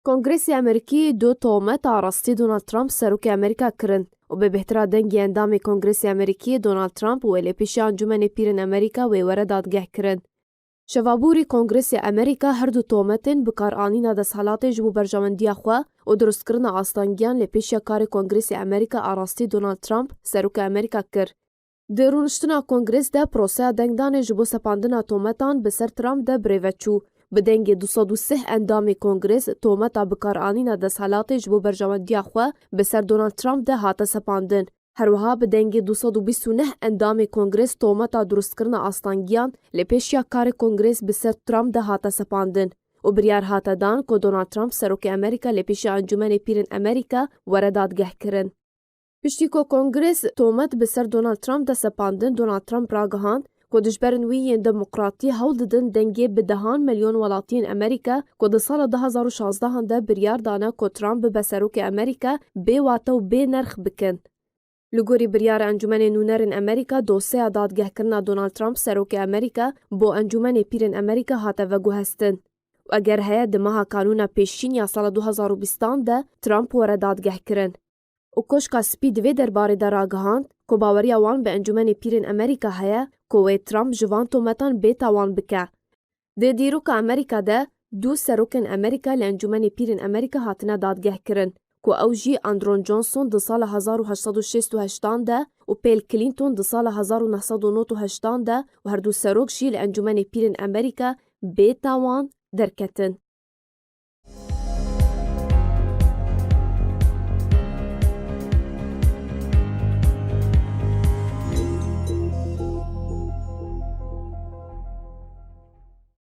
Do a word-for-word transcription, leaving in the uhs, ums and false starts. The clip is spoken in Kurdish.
Kongresê Amerîkî du tomet a rastî Donald Trump serokê Amerîka kirin û bi bêhtira dengê endamê Kongresê Amerîkî Donald Trump wê lê pêşiya Encûmenê Pîrên Amerîka wê were dadgehkirin. Şevaborî Kongresê Amerîka her du tometên bikaranîna desthilatê ji bo berjewendiya xwe û durustkirina astangiyan lê pêşiya karê Kongresê Amerîka a rastî Donald Trump serokê Amerîka kir. Di rûniştina Kongres de proseya dengdanê ji bo sepandina tometan bi ser Trump de birêve çû. Bi dengê du sed û sih endamê Kongres tometa bikaranîna desthilatê ji bo berjewendiya xwe bi ser Donald Trump de hate sepandin. Her wiha bi dengê du sed û bîst û neh endamê Kongres tometa durustkirina astangiyan lê pêşiya karê Kongres bi ser Trump de hate sepandin û biryar hate dan ku Donald Trump serokê Amerîka lê pêşiya Encûmenê Pîrên Amerîka were dadgehkirin. Piştî ku Kongres tomet bi ser Donald Trump de sepandin, Donald Trump ragihand ku dijberên wî yên demokratî hewl didin dengê bi dehan milyon welatiyên Amerîka ku di sala du hazar û şazdehan de biryar dane ku Trump bibe serokê Amerîka bê wate û bê nerx bikin. Li gorî biryara Encûmenê Nûnerên Amerîka, dosyeya dadgehkirina Donald Trump serokê Amerîka bo Encûmenê Pîrên Amerîka hate veguhestin û eger heye di meha Kanûna pêşîn ya sala du hazar û bîstan de Trump were dadgehkirin. Û Koşka Spî di vê derbarê de ragihand ku baweriya wan bi Encûmenê Pîrên Amerîka heye ku wê Trump ji van tometan bê tawan bike. Di dîroka Amerîka de du serokên Amerîka li Encûmenê Pîrên Amerîka hatine dadgehkirin ku ew jî Andron Johnson di sala hezar û heşt sed û şêst û heştan de û Pêl Clinton di sala hezar û neh sed û nod û heştan de û her du serok jî li Encûmenê Pîrên Amerîka bê tawan derketin.